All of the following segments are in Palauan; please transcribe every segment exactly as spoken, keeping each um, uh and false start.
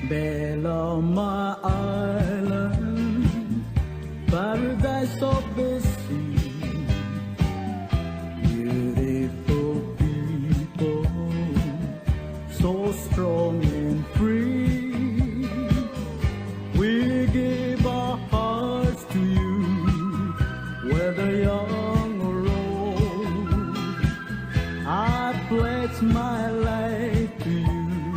Belau, my island, paradise of the sea. Beautiful people, so strong and free. We give our hearts to you, whether young or old. I pledge my life to you,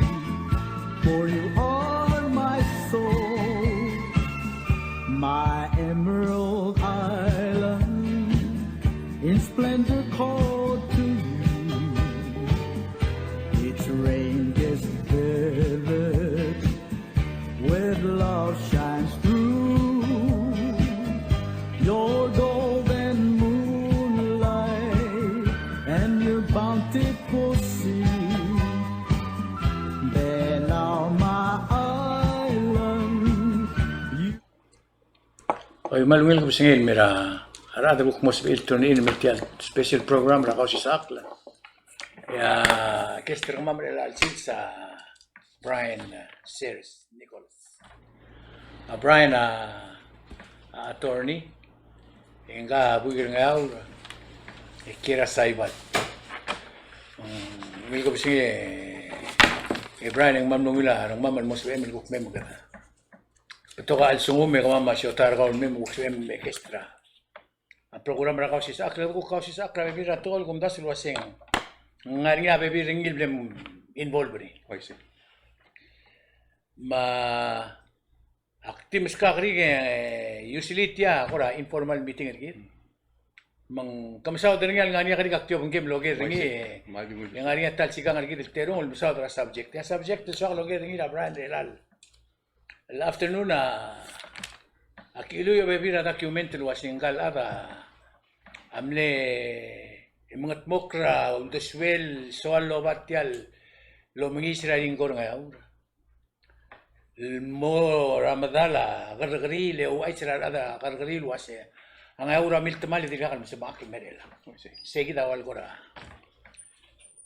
for you are my soul, my emerald island, in splendor called to you. Its ranges vivid with love shines through. Your golden moonlight and your bountiful sea. Belau, my island, you. Oi, me a ungil kebesengei el mo er a rechad el kuk mo sebechir el tune in el mo er tia el special program er a Kausisechakl. E a guest er kemam er chelecha el sils a Brian, uh, Sears Nicholas. A Brian a, a attorney, e ngka a buik er a Ngeaur, e kiei er a Saipan. Mm, ungil kebesengei e Brian, e ng kmal mlo ungil a rengmam el mo sebechem el kuk mei me kede betok a chelsengum e kemam a siotai er kau el mei me kuk sebechem el guest er a a program er a Kausisechakl, e kuk Kausisechakl er a bebil er a tekoi el kumdasu el uaseng ng ngar er ngii a bebil er ngii el bla involve er ngii. Oi, sei. Me ak di meskak er ngii e usually tia kora informal meeting er kid. Me ng ke mesaod er ngii a lengar er ngii a kerik a ktiobengkem el oker er ngii, e ng ngar er ngii a ta el sikang er kid el terung el mesaod er a subject. E a subject el soak el oker er ngii er a Brian er chelecha el afternoon a, a kiluiu a bebil er a document el uaseng ngka el chad a mle mengetmokl er a uldesuel el soal el oba tia el omengiis er a ringko er a Ngeaur el mo er a medal a kerrekeriil e ouchais er a rechad er a kerrekeriil el uase a Ngeaur a miltemall e dirkak el mesebechakl el mei er chelechang. Sei kid a ua el kora.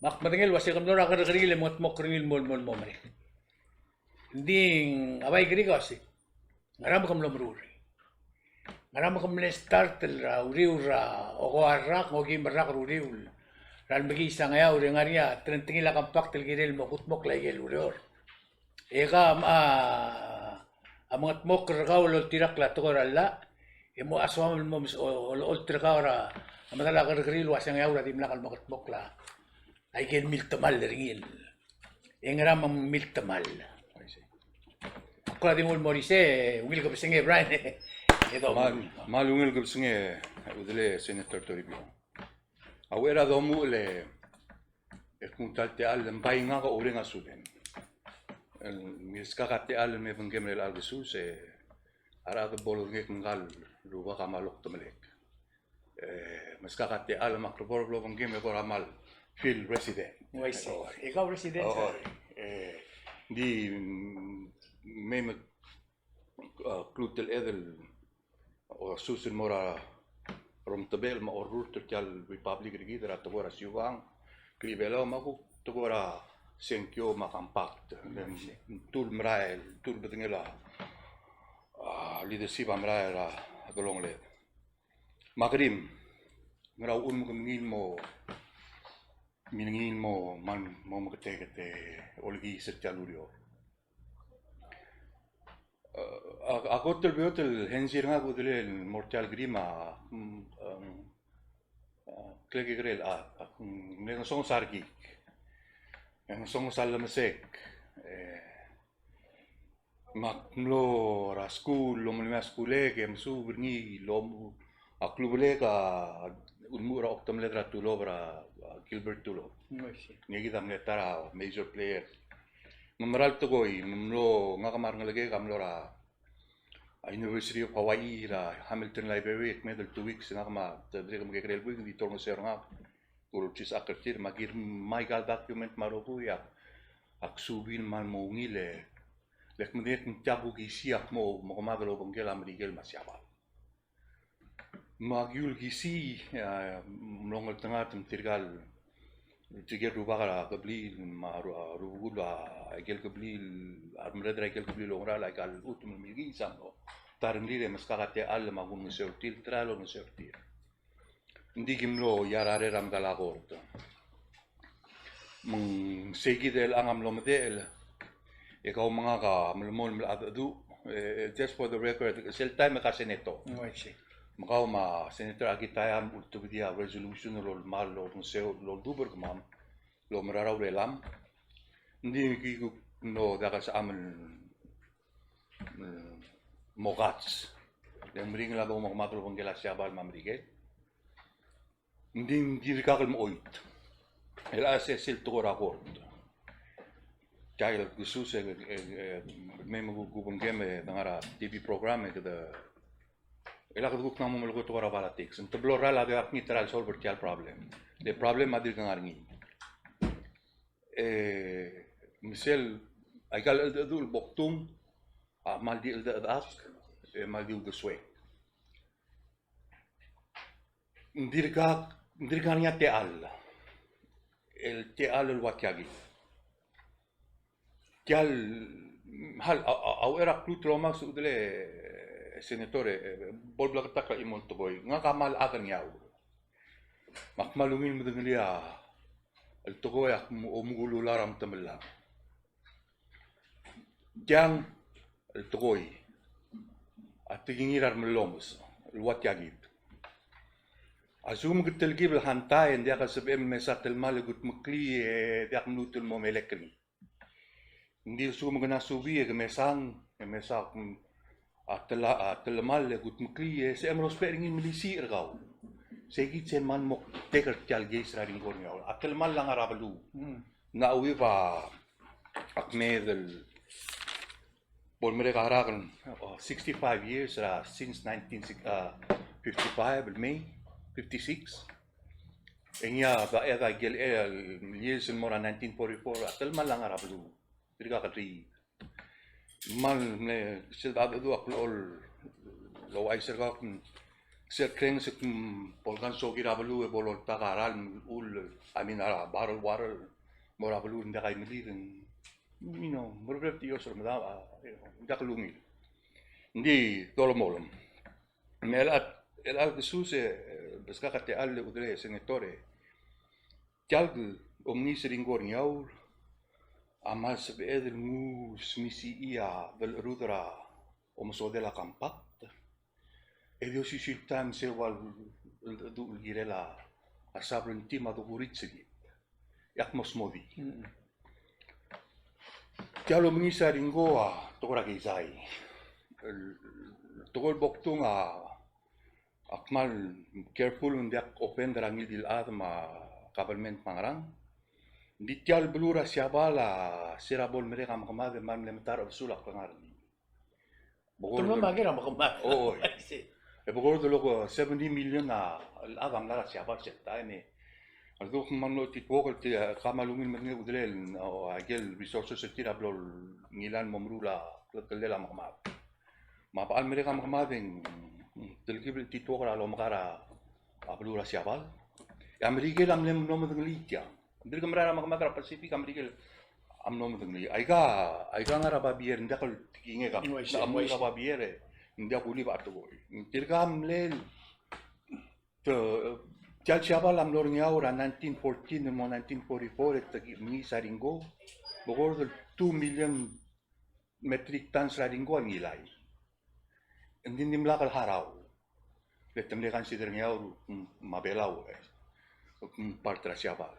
Me ak medengei el uase ke mlo er a kerrekeriil e mengetmokl er ngii el mo, mo, mo merek. Ng di a bai kerik a uase, ngera me ke mlo meruul er ngii? Ngera me ke mle start el er a uriul er a okoa el rak, ng okeim el rak er a uriul er a lemekiis a Ngeaur e ng ngar er ngii a telengtengil a compact el kirel el mo kutmokl aike el ureor? E ke mla, a mengetmokl er kau el oltirakl a tekoi er a llach e mo soam el mo mes-, o-, o-, olecholt er kau er a medal a kerrekeriil el uase a Ngeaur a dimlak el meketmokl a aike el miltemall er ngii. E ngera me ng miltemall? Ak kora di nguu el mo er isei, ungil kebesengei Brian. E do. Kmal, kmal ungil kebesengei, Udelei, Senator Toribiong. A uchei er a domuchel e kmo ta el techall e ng bai ngak a oureng a sulem. El milskak a techall el me obengkem er chelecha el kesus e a rechad a bo lodengei el ngka el rubak a kmal okdemelek. E, meskak a techall me ak lebo er a obengkem e kora kmal feel resident. Uaisei. Oi. E kau resident. Oi. E, ng di, mm, mei me, a, kluut el chedal, a, sus el mo er a romtebechel me a orrurt er tia el republic er kid er a tekoi er a siukang, klebelau me a kuk tekoi er a sengkio me a compact. Ng tul merael, tul bedengel a, a, leadership a merael er a delongeled. Me a kerim, ngera uchul me ke mengiil mo, mengiil mo, man, mo meketeket e olekiis er tia el ureor? A, a kot el beot el hensi er ngak, Udelei, el mo er tia el kerim a, mm, mm, a, klekekerei el chad, a, mm, ng ngesonges a rekik, ng ngesonges a llemesek, e, me ak mlo er a skuul, lomelemii a skuulek, e mesuub er ngii, lom-, a klubelek a ulemuchel er a okdemeled er a Tulop er a, a, Gilbert Tulop. Mm, I see. Ngii kid a mle ta er a major player. Me ng mera el tekoi, me ng mlo, ngak me a rengelekek a mlo er a, a, University of Hawaii er a Hamilton Library, e kmeed el two weeks, ngak me a, te dirrek el mekekerei el buik, ng di tolengeseu er ngak, ulsisechakl er tir, me a kirmai aika el document me a rokui, e ak, ak suub el kmal mo ungil e le ak medengei el kmo tia kuk isei a kmo, mo kemad el obengkel a Merikel me a Siabal. Me a kiul kisii, a, mlo ngeltengat me tirka el Tirke el rubak er a kebliil me a ru-, a rubekul a ikel kebliil, a remerreder er a ikel kebliil el oungerachel a ikal chutem el mle kiis a mlo ta rengrir e meskak a techall me a kungeseu er tir, tela el olengeseu er tir. Ng di ki mlo iar a rerang a mekal a kort. Me ng sei kid el chang a mlo medechel e kau me ngak a melemolem el cheldecheduch, e, just for the record, sel taem e ke senator. Mm, I see. Me kau me a Senator Akitaya a mle ultebedii a resolution el olemall el olengeseu el oldubech er kemam el omerau er a urelam. Ng di ki kuk mlo diak el sebecham el, mm, mo kats. Le ng meringel a doumekemad el obengkel a Siabal me a Merikel. Ng di, ng dirkak el mechoit. El a se sel tekoi er a kort. Tia el kesus e, e, e, me, me ku-, kubengkem e de ngar er a T V program e kede, el a kede kuk mla mo melekoi tekoi er a politics. Ng teblo el rak a diak ngii a ta er a solve er tia el problem. Le problem a dirk ngar er ngii. E, me sel, a ikal cheldecheduch el bo kdung, a kmal di cheldechedechak, e kmal di uldesuek. Ng dirkak, ng dirkak ngar er ngii a techall. El techall el ua tia kid. Tia el, hal, a, a, a uchei er a klou el omes a uchul e, Senator e, e, bo el bleketakl a chimo el tekoi. Ngak a kmal chad er Ngeaur. Me ak kmal ungil medengelii a, el tekoi a mo-, omukulul er a remetemellak. Tiang el tekoi a tekingir a remellomes el ua tia kid. A lsekum ke telkib el hantai e ng diak el sebechem el mesa telemall e kudmeklii e diak mluut el mo melekoi er ngii. Ng di a lsekum ke mla subii e ke mesang, e mesa, mm, a tela-, a telemall e kudmeklii e sebechem el ousbech er ngii el melisiich er kau. Sei kid sel kmal moktek er tia el case er a Ringo er Ngeaur. A telemall a ngar er a beluu. Mm. Ng di a chuiuii a kmeed el bo lemerek a rak el, oh, sixty-five years er a, since nineteen fifty-five el May, fifty-six. E ngii a, a, a ikel, el years el mo er a nineteen forty-four, a telemall a ngar er a beluu. Dirkak el riid. Me ng mle sel cheldecheduch a kuk ouchais er kau, sel krenges e kuk bo el kan sokir a beluu e bo loltak a ralm el, I mean, a bottle water el mo er a beluu e ng diak a imeliik, you know, meruul er tia el osisiu er medam, a, you know, ng diak lungil. Ng di dolemolem. Me chelecha, chelecha el kesus e, e, beskak a techall el uchul e, Senator e, tia el omengiis er a Ringo er Ngeaur a kmal sebeched el nguu el smisichii a delechorrud er a omesodel a compact. E di osisiu el taem se ua el, el, el kirel a, a sovereignty me a dokurits er kid. E ak mo smodii. Mm. Tia el omengiis er a Ringo a tekoi er a keizai. El tekoi el bo kdung a, a kmal careful me ng diak offend er a ngii di el chad me a government me a ngerang. Ng di tia el beluu er a Siabal a se er a bo lemerek a mekemad e kmal mle metacherech a besul a klengar er ngii. Bo kora, te mla mekera mekemad. O, o. I see. E bo kora de loko seventy million a, el chad a mla er a Siabal sel taem e. A ldu kmal mlo tituok el tir, kmal ungil medengei a udelel, o, a ikel resources el tir a blo ngilai el mo meruul a kletkellel a mekemad. Me a bo lemerek a mekemad e ng telkib el tituok er a lomekar a beluu er a Siabal. E a Merikel a mle mlo medengelii tiang. Ng dirk merael a mekemad er a Pacific, a Merikel a mlo medengelii. Aika, aika ngar er a babier, ng diak el tekingek a, ng diak el tekingek a babier e, ng diak kulib a tekoi. Tirka a mle, te, tia el Siabal a mlo er Ngeaur er a nineteen fourteen el mo nineteen forty-four e te mengiis a Ringo. Bo kora el two million metric tons er a Ringo a ngilai. Ng di dimlak el harau. Le te mle consider Ngeaur, mm, me a Belau, e, mm, part er a Siabal.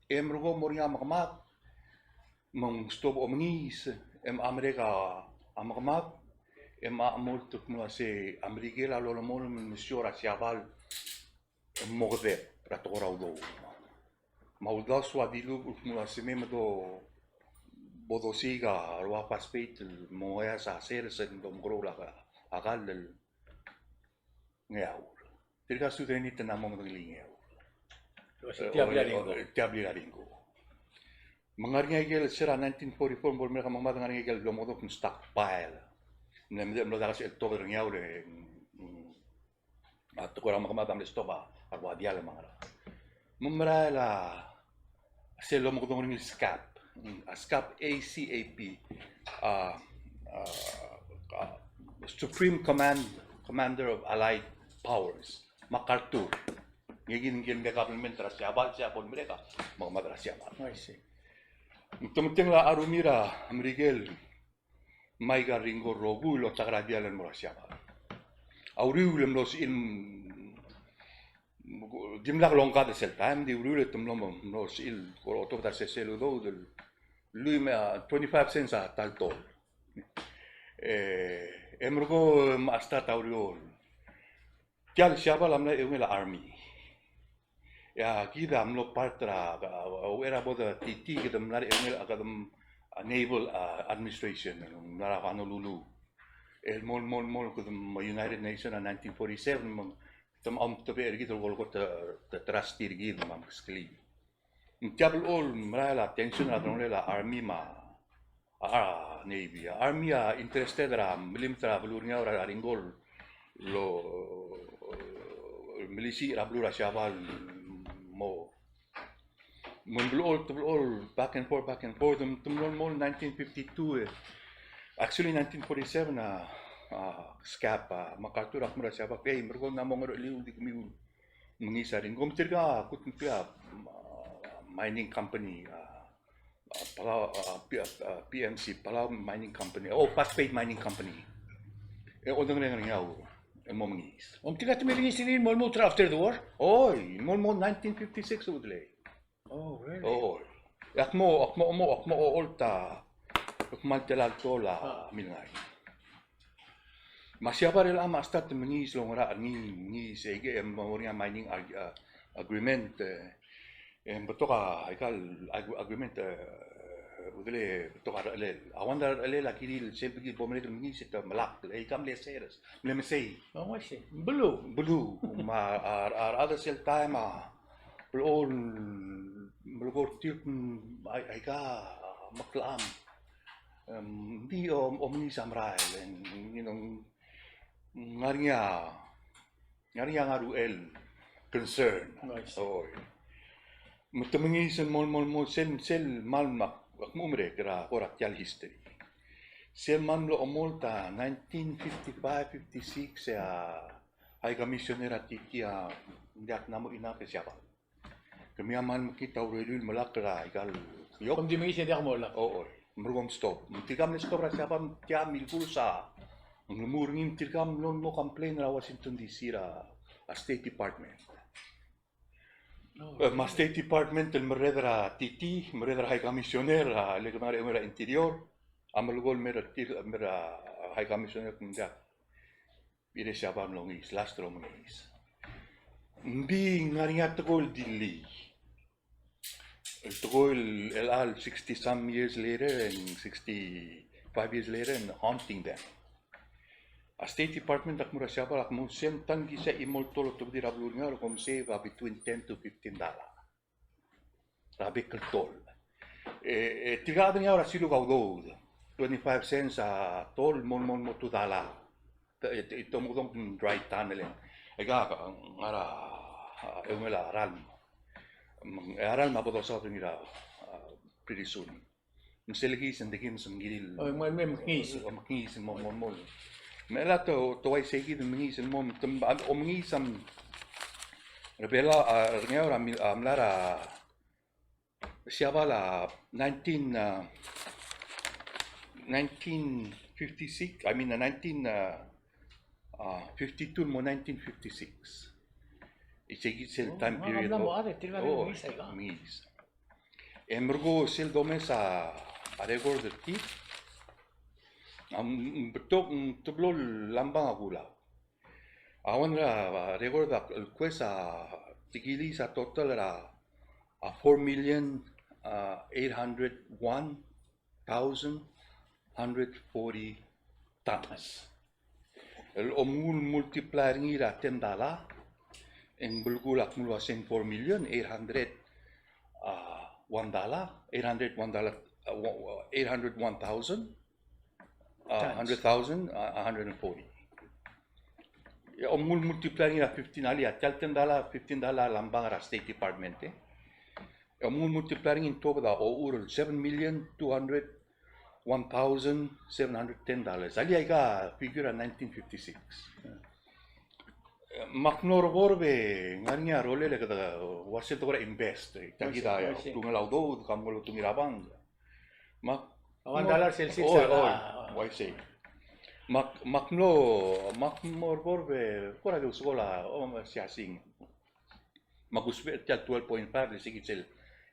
E merekong mo er ngii a mekemad, me ng stop omengiis, e mocha merek a mekemad, e mocha mo oltak el kmo ua se a Merikel a lolemolem el mesiou er a Siabal, e mo kedeb er a tekoi er a udoud. Me a uldasu a dilubech el kmo ua se me me do bo dosiik a rua phosphate el mo oeas a sers e ng domekeroul a kall el Ngeaur. Tirka a student e te mla mo medengelii Ngeaur. Tia blil a Ringo. Tia blil a Ringo. Me ng ngar er ngii a ikel se er a nineteen forty-four, bo lemerek a mekemad, ng ngar er ngii a ikel lomekedong el stockpile. Ng mle, mle mlo diak el sebechel el tobed er Ngeaur e, mm, a tekoi er a mekemad a mle stop a rua diall me a ngerang. Me ng merael a, sel lomekedong er ngii el SCAP. Mm, a SCAP, A C A P. A, a, a, Supreme Command, Commander of Allied Powers, MacArthur. Ngii kid a ngike el government er a Siabal, Siabal Mereka, me a, me a Siabal. I see. Ng te metengel a Army er a Merikel, me aika el ringel el rokui el otak er a diall el mo er a Siabal. A uriul e mlo sebechir, dimlak longkad er sel taem, di uriul e te mlo, mlo sebechir, ko otobed er a sesei el udoud el lluich me a, twenty-five cents a ta el tol. E, e merekong me a start a uriul. Tia el Siabal a mla er a eungel a Army. E a kid a mlo part er a, a, a, uchei er a bo de T T, kede mla er a eungel a, kede, a, Naval, a, Administration, mla er a Honolulu. El mo, mo, mo, kede mo United Nations er a nineteen forty-seven, me te mo omtebechel er kid el ko, ko te, te trustee er kid me a meskeli. Ng tia blechoel merael a tension er a delongelel a Army me a, a, Navy. A Army a interested er a melimeet er a beluu er Ngeaur er a ringel el, melisiich er a beluu er a Siabal mo, mo ng blechoel, te blechoel back and forth, back and forth, te mlo, mlo nineteen fifty-two, e. Actually, nineteen forty-seven a, a, SCAP, a, MacArthur a kmo er a Siabal, "Ei, merekong, ng mo ngercheliu, di kemiu el mengiis a ringel." Me tirka a kutmeklii a, a, mining company, a, a, Palau, a, P-, a, P M C, Palau Mining Company, o, Pathfinder Mining Company. E odengelengel er Ngeaur el mo mengiis. Om tirka te mengiis er ngii el mo lmuut er a after the war? Oi, mo, mo nineteen fifty-six a udelei. Oh, really? Oi. Ak mo, ak mo, mo, ak mo ocholt a, ak mo tela el tol a, ah, mle ngai. Me a Siabal er chelechang a start el mengiis el oungerachel er ngii, mengiis, e, e mo er ngii a mining ag-, a, agreement, e, e ng betok a, aika el ag-, agreement, e, udelei, betok a rechelel. A one dollar rechelel a kirir sel bekid bo merek el mengiis e te melakl, e aika mle sers, mle mesei. Oh, I see. Beluu. Beluu. Me a, a, a rechad er sel taem a blechoel melekoi er tir, mm, ai-, aika, a, meklecham. Em, ng di o, omengiis a merael, e ng, you know, ng ngar er ngii a, ngar er ngii a ngar er a uchei el concern. Nice. Oi. Me te mengiis el mo, mo, mo, sel, sel kmal, ak mo merek er a kora tia el history. Sel kmal mlo omolt a nineteen fifty-five, fifty-six, e a High Commissioner er a T T a, ng diak mla mo enough er a Siabal. Kemiu a kmal mekngit a urerir el melakl er aika el, kom di mengiis e diak molak. O, o. Merekong stop. Me tirka mle stop er a Siabal, tia milbus a ng lmuut er ngii, me tirka mlo, mlo complain er a Washington D C er a, a State Department. O. E, me a State Department el merreder er a T T, merreder er a High Commissioner, a, le kede ngar er a Interior, a melekoi el mer tir, mer a High Commissioner, kmo ng diak. Tirke er a Siabal a mlo mengiis, last el omengiis. Ng di ngar er ngii a tekoi el dilii. El tekoi el, el chelecha el sixty some years later and sixty-five years later and haunting them. A State Department a kmo er a Siabal a kmo se el ta el ngii a chimo el tol el otobedii er a beluu er Ngeaur a kom save a between ten to fifteen dollar. Er a bek el tol. E, e, tirka a chad er Ngeaur a siluuk a udoud. Twenty-five cents a tol, mo, mo, mo two dollar. Te, e, te, te mo dong dry tan el. Aika, ngar er a, a, eungel a ralm. Mm, e a ralm a bo dosaod er ngii er a, a, pretty soon. Me sel kiis e ng di kimes ng kirir. O, me, me, mengiis. O, mengiis, mo, mo, mo. Me a chelecha te, te uaisei kid el mengiis el mo, te, a, omengiis a, er a Belau, a, er a Ngeaur a mil-, a mla er a Siabal a nineteen, a, nineteen fifty-six, I mean, a nineteen, a, a, fifty-two el mo nineteen fifty-six. Isei kid sel time period. O, mengiis. E merekong sel domes a, a record er tir. A, ng betok, ng teblo el lambang a kulau. A one er a, a, record a, el kues a, te kiliis a total er a, a, four million, a, eight hundred one thousand hundred forty tons. El omenguu el multiply er ngii er a ten dollar, e ng belkul a kmo ng uaisei, four million eight hundred, a, one dollar, eight hundred one dollar, a, eight hundred one thousand, a, tons. Hundred thousand, a, a hundred and forty. E omenguu el multiply er ngii er a fifteen, alii, a tia el ten dollar, fifteen dollar a lambang er a State Department, e. Te mle multiply er ngii e ng tuobed a ochur el seven million two hundred one thousand seven hundred ten dollars. Alii, aika figure er a nineteen fifty-six. Me ak mlo er a board e ng ngar er ngii a rolel e kede ua sel de kora invest, e tia kid a, ua se, ua se, otungel a udoud, ka mle otungel a bank. Me ak, a one dollar sel six, oi, a, oi, a, ua se. Me ak, me ak mlo, me ak mlo er a board e kora di ousbech a, o, siasing. Me ak ousbech er tia el twelve point five, le se kid sel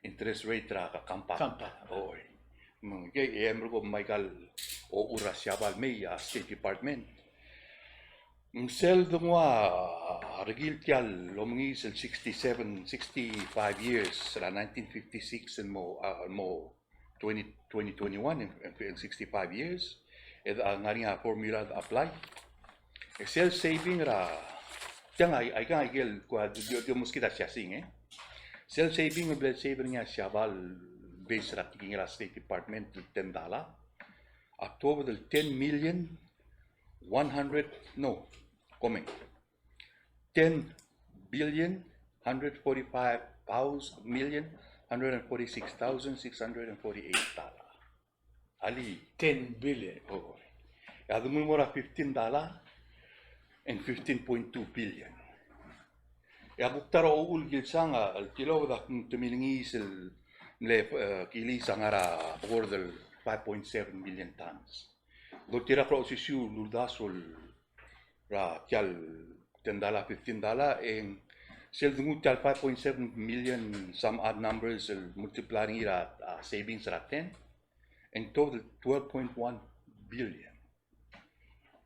interest rate er a Compact. Compact. Oi. Me ng, e, e, merkong me aika el ochur er a Siabal el mei a State Department. Me sel denguu a rekil tia el omengiis el sixty-seven, sixty-five years er a nineteen fifty-six el mo, a, el mo twenty, twenty twenty-one, el, el sixty-five years, e de ngar er ngii a formula de apply. E sel saving er a, tiang a, aika, aike el kua di, di, di meskid a siasing, e. Sel saving el bla save er ngii a Siabal based er a tekingel a State Department el ten dollar, a tuobed el ten million one hundred, no, comment. Ten billion hundred forty-five thousand million hundred and forty-six thousand six hundred and forty-eight dollar. Alii. Ten billion. Oh. E a denguu el mo er a fifteen dollar and fifteen point two billion. E a kuk ta er a uchul el kilsang a, el tilobed a kmo te milengiis el mle, e, kiliis a ngar er a board el five point seven million tons. Doltirakl er a osisiu el uldasu el er a tia el ten dollar, fifteen dollar, e ng sel denguu tia el five point seven million some odd numbers el multiply er ngii er a, a, savings er a ten, e ng tuobed el twelve point one billion.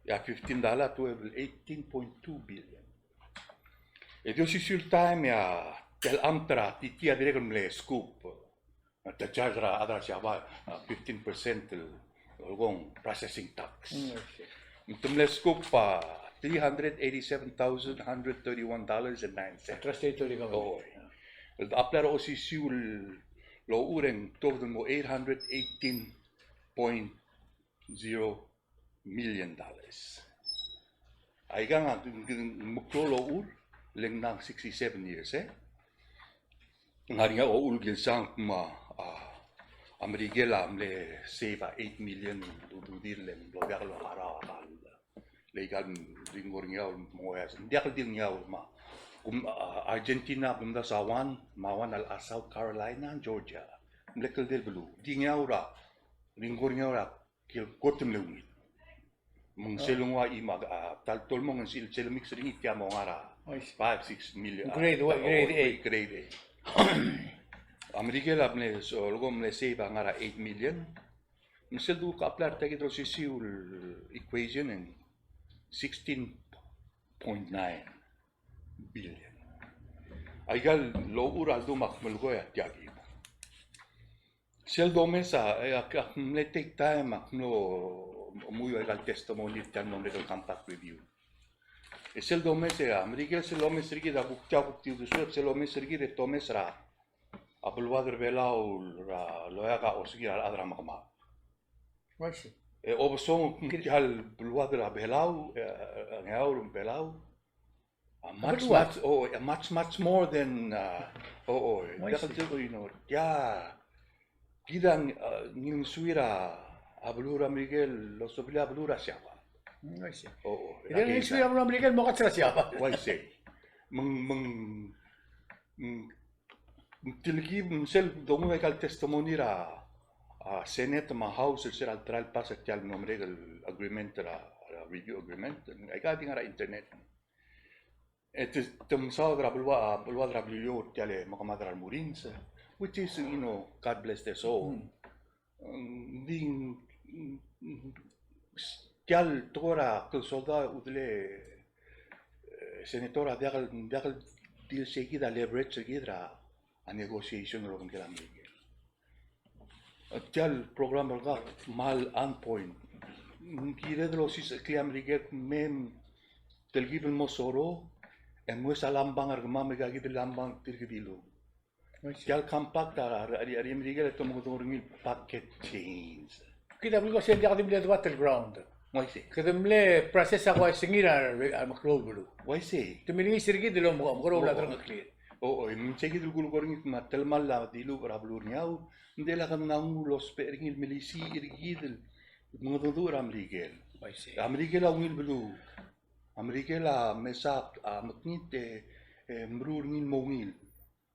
E a fifteen dollar, tuobed el eighteen point two billion. E di osisiu el taem e a tia el amt er a TT a dirrek el mle scoop. Te charge er a rechad er a Siabal a fifteen percent el, el kmo processing tax. Mm, I see. Me te mle scoop a three hundred eighty-seven thousand hundred thirty-one dollars and nine cents. Trust Territory Government. Oh. El apply er a osisiu el ochur e ng tuobed el mo eight hundred eighteen point zero million dollars. Aikang a, ng, ng, ng meklou el ochur, le ng ngar er a sixty-seven years, e. Ng ngar er ngii a uchul el kilsang me a, a, a Merikel a mle save a eight million el ududir le ng mlo diak el harau a kall. Le aika el ringor er ngii a mo, ng diak el di ngii a me a, kum, a, Argentina, kumdasu a one, me a one a South Carolina, Georgia. Mle kldei el beluu. Di ngii a ringor er ngii a Ki el kot el mle ungil. Me ng sel nguu a chimo a, a, ta el tolmong e ng sel, sel mix er ngii tia mo ngar er a, I see, five, six million, a, grade, what, o, grade A. Grade A. A Merikel a mle, so, leko mle save a ngar er a eight million. Me sel dul apply er tia kid el osisiu el equation e ng sixteen point nine billion. Aika el ochur a ldu me ak melekoi a tia kid. Sel domes a, e, ak, ak mle take time, ak mlo muiu aika el testimony er tia el mlo merek el Compact Review. E sel domes e a Merikel sel omes er kid a kuk tia kuk di uldesuek, sel omes er kid e te omes er a, a beluad er a Belau er a loia a osekid er a rechad er a mekemad. I see. E obesong tia el beluad er a Belau, e, e, Ngeaur me a Belau. A much, much, oh, a much, much more than, uh, oh, oh, I see. Diak el, you know, yeah. Kid a, uh, ngilngesuir a beluu er a Merikel el osobel a beluu er a Siabal. Mm, I see. Oh, oh. Kid a ngilngesuir a beluu er a Merikel el mo kats er a Siabal. Oh, I see. Me ng, me ng, mm, telkib, me sel dongu aika el testimony er a, a, Senate me a House, el sel trial pass er tia el mlo merek el agreement er a, er a review agreement. Aika di ngar er a internet. E te, te mesaod er a belua, a, beluad er a Beliliou er tia el mekemad er a Marines, which is, you know, God bless their soul. Mm. Ng di, mm, tia el tekoi er a klsoldau a udel, e, senator a diak el, diak el di el sei kid a leverage er kid er a, a negotiation el obengkel a Merikel. Tia el program er ngak a kmal on point. Ng kired el osisecheklii a Merikel me ng telkib el mo soro, e mesa a land bank er kemam me aika kid el land bank tirke el dilu. Tia el compact a, a, a, a Merikel e te omekedong er ngii el pocket change. Kid a belkul a sei diak di mle debate el ground. Uaisei. Kede mle process a uaisei er a, a meklou el beluu. Uaisei. Te milengiis er kid el omekeroul a delengcheklir. O, o, me sei kid el kulekoi er ngii me a telemall a dilubech er a beluu er Ngeaur, ng di lak a nguu el ousbech er ngii el melisiich er kid el mengedecheduch er a Merikel. Uaisei. A Merikel a ungil beluu. A Merikel a mesa a mekngit e, e meruul er ngii el mo ungil.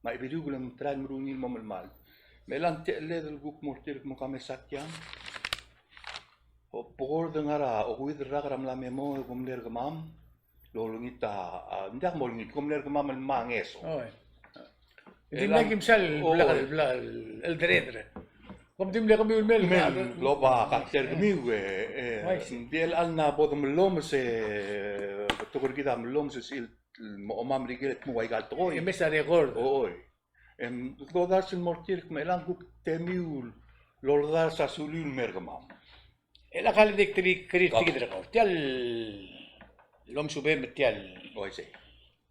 Me a Iberiuk el ng try el meruul er ngii el mo melemalt. Me chelechang techelled el kuk mo er tir el kmo ka mesa tiang. O, bekord el ngar er a okeuid el rak er a mla me mong e kom mle er kemam el olengit a, a, ng diak mo olengit, kom mle er kemam el ngmai a ngeso. Oi. Ng di mle kim sal, oi, bla, bla, el deredel. Kom di mle kemiu el mei el, mei el, a, loba kater kemiu e, e, uaisei. Ng di el chelecha a bo demellomes e, betok er kid a mellomes e sel mo omam er a ikel e dmu ua ikal tekoi. E mesa record. Oi. Em, dodars el mo er tir el kmo chelechang kuk temiu el oldars a suliu el mer kemam. E le kal di kterir, kterir, tia el lomsubem me tia el, uaisei,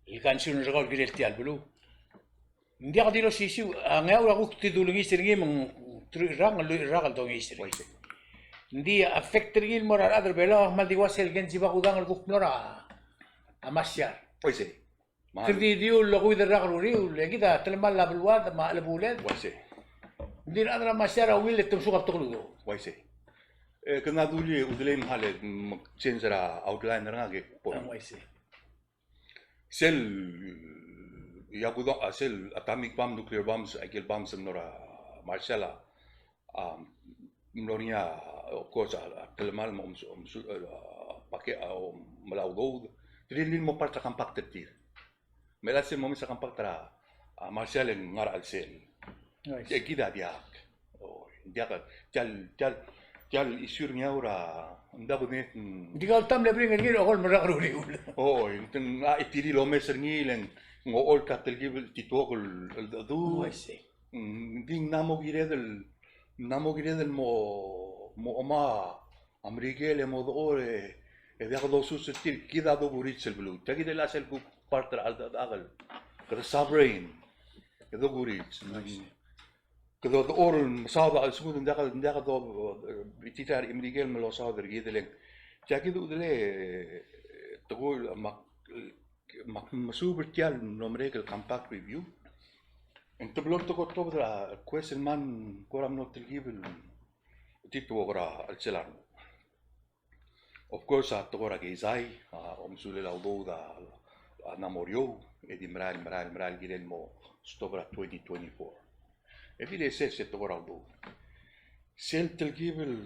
el concern er kau el kirel tia el beluu. Ng diak di losisiu, a Ngeaur a kuk di dulengeseu er ngii me ng teruich el rak, ngelluich el rak el dongeseu er ngii. Uaisei. Ng di affect er ngii el mo er a rechad er a Belau, a kmal di ua sel Kenji Bakudang el kuk mlo er a Marshall. Uaisei. Kede di diu el okeuid el rak er a uriul, e kid a telemall a beluad me a chelebuled. Uaisei. Ng di rechad er a Marshall a ungil e te msuk a betok el udoud. Uaisei. E, kede dulii, udelei me ng kmal, mm, change er a outline er ngak e, por. Uaisei. Sel, ia kudo, a, sel atomic bomb, nuclear bombs, a ikel bombs el mlo er a Marshall a, a, mlo er ngii a, of course, a, a telemall me a omsu-, omsu-, a, pake-, a, omelai a udoud. Tirke el mo part er a compact er tir. Me a sel mo mesa compact er a, a, Marshall e ng ngar er a chelsel. Uaisei. E kid a diak. O, diak, tia el, tia el, tia el issue er Ngeaur a, ng diak kudengei. Ng di kau el taem el bring er ngii el okolem el rak er a uriul. O, ng, a, e tir el omes er ngii e le ng ocholt a telkib el tituok el, el, el du. Uaisei. Mm, ng di ng mla mo kired el, ng mla mo kired el mo, mo omai a Merikel e mo dechor e, e diak dosus er tir, kid a dokurits el beluu. Tia kid el chelsel kuk part er a cheldecheduch el, kede sovereign, e dokurits. Kede dechor el mesaod a chelsengud, ng diak, ng diak do, e, bitita er a Merikel me losaod er kid e le ng. Tia kid a udelei, e, tekoi el, me ak, me ak mesuub er tia el mlo merek el compact review. E ng teblo el tekoi el tobed er a request el mle kora mlo telkib el tituok er a chelsel a renguk. Of course, a tekoi er a keizai, a, omesulel a udoud a, a mla mo er eou, e di merael, merael, merael kirel mo stop er a twenty twenty-four. E di le sel, sel tekoi er a udoud. Sel telkib el,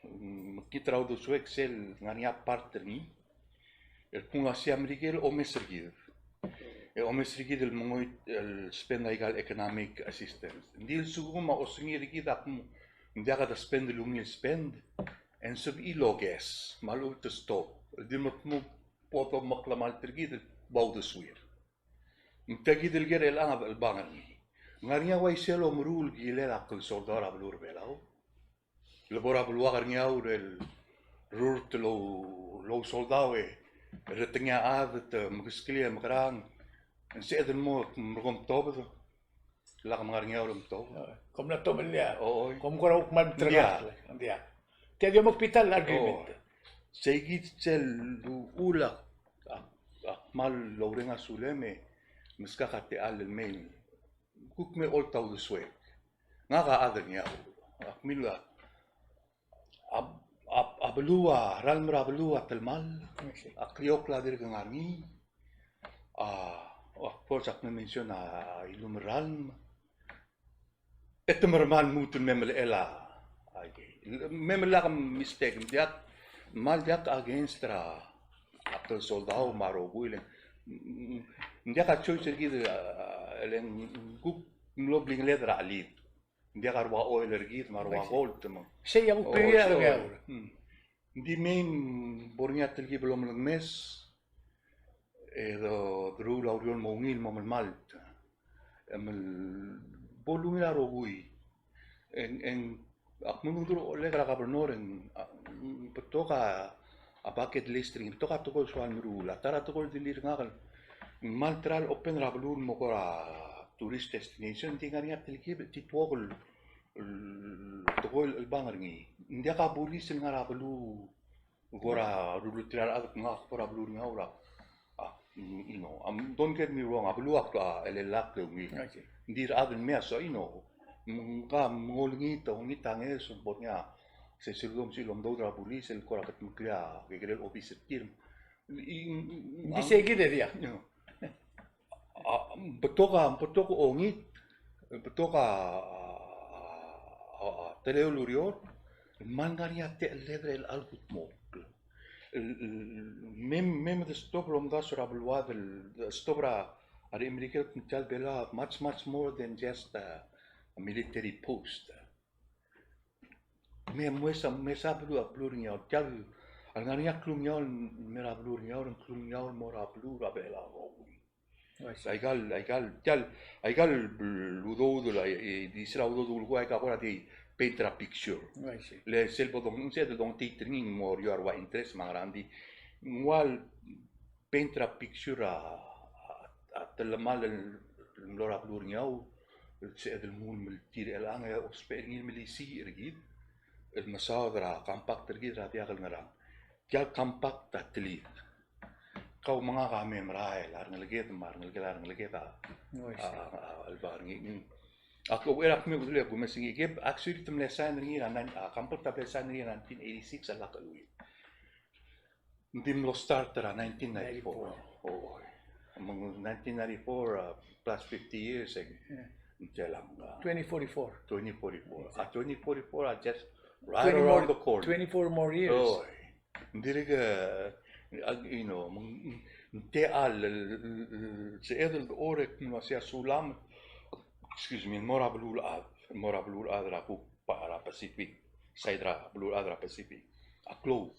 mm, mekngit er a uldesuek sel ngar er ngii a part er ngii el kmo ng ua se a Merikel a omes er kid. E omes er kid el mengoit el spend a ikal economic assistance. Ng di a lsekum a osengir er kid a kmo ng diak de spend el ungil spend, e ng sebechir el oges me a lechub e te stop. Di me kmo bo domeklemalt er kid el bo uldesuir. Ng tia kid el ker er chelechang a chelebangel er ngii. Ng ngar er ngii a uaisei el omeruul el kilel a klsoldau er a beluu er a Belau. Le bo er a beluak er Ngeaur el rurt el ou, el ousoldau e retengii a chad e te mekeskelii e mekerang. Ng sebeched el mo merekong tobed. Lak me ngar er Ngeaur el omtobed. Kom mla tomellii a. Oi. Kom kora kuk kmal mterekakl. Ng diak. Ng diak. Tia di omekbital el argument. Oi. Sei kid sel uchul a, a, a kmal oureng a sulem e meskak a techall el mei. Kuk me olt a uldesuek. Ngak a chad er Ngeaur. Ak mil a A, a, a beluu a, ralm er a beluu a telemall, a kliokl a dirk ngar er ngii, a, of course, ak me mention a, a ilumel ralm. E te mermang el lmuut el me melechel a, a, me melak mistake, diak, kmal diak against er a, a klsoldau me a rokui, le ng, ng diak a choice er kid, a, a, le ng kuk mlo blingeled er a chelid. Ng diak a rua oil er kid me a rua gold me. Sei a kuk bring er ngii a. Ng di mei e bo er ngii a telkib el omelengmes e do, doruul a ureor el mo ungil el mo melemalt. E mel bo lungil a rokui. E ng, e ng, ak mle dmu el olek er a governor e ng, a, betok a, a bucket list er ngii, betok a tekoi el soal meruul. A ta er a tekoi el dilu er ngak el, ng kmal ta er a open er a beluu el mo kora tourist destination, ng di ngar er ngii a telkib el tituok el, el tekoi el chelebangel er ngii. Ng diak a bulis el ngar er a beluu el kora ruleterir a rechad el kmo ngak a kbo er a beluu er Ngeaur a, a, Mm, you know, um, don't get me wrong, a beluu a, a, elelakl e ungil. Okay. Ng di a rechad el mei a so, you know, mm, ka mengolengit, ongit a ngeso, ng bo er ngii a, se sel dom sel omdoud er a bulis, el kora ketmeklii a kekerei el obis er tir. Ng di sei kid e diak. You know. A, betok a, betok a ongit, betok a, a, a, a, teletelel el ureor, me ng ngar er ngii a techelled er chelecha el kudmokl. El, el, me, me, me de stop el omdasu er a beluad el, stop er a, a re Merikel el kmo tia el Belau, much, much more than just a, a military post. Me, me mesa, mesa beluu a beluu er Ngeaur. Tia el, a lengar er ngii a klungiaol el mei er a beluu er Ngeaur, klungiaol el mo er a beluu er a Belau. Oh, I see. Aika el, aika el, tia el, aika el udoud el, e, e, di sel udoud el kuk aika kora di paint er a picture. Oh, I see. Le sel bo dong, sel dongit er ngii ng mo er eou a rua interest me a ngerang, di ng ua el paint er a picture a, a, a telemall el mlo er a beluu er Ngeaur, el sebeched el mle meltir er chelechang e ousbech er ngii el melisiich er kid, el mesaod er a compact er kid er a diak el ngerang. Tia el compact a telid. Kau me ngak a mei merael, a rengeleked me a rengeleked, a rengeleked a, oh, I see, a, a, a, el ba er ngii. Ak, er a kemiu el kuk mesa ngii, ke, actually te mle sign er ngii er a nine-, a, compact a mle sign er ngii er a nineteen eighty-six a lak el uil. Ng di mlo start er a nineteen ninety-four. Ninety-four. Oh, me ng nineteen ninety-four, uh, plus fifty years, e. Yeah. Ng telang, uh, twenty forty-four. Twenty forty-four. Exactly. A twenty forty-four, a just right around the corner. Twenty-four more years. Oh, ng dirk, uh, uh, you know, me ng, ng tia el, el, el, el, sebeched el dechor e kmo ua se a sulam, excuse me, el mo er a beluulechad, el mo er a beluulechad er a kuk, pa, er a Pacific, side er a beluulechad er a Pacific. A klou.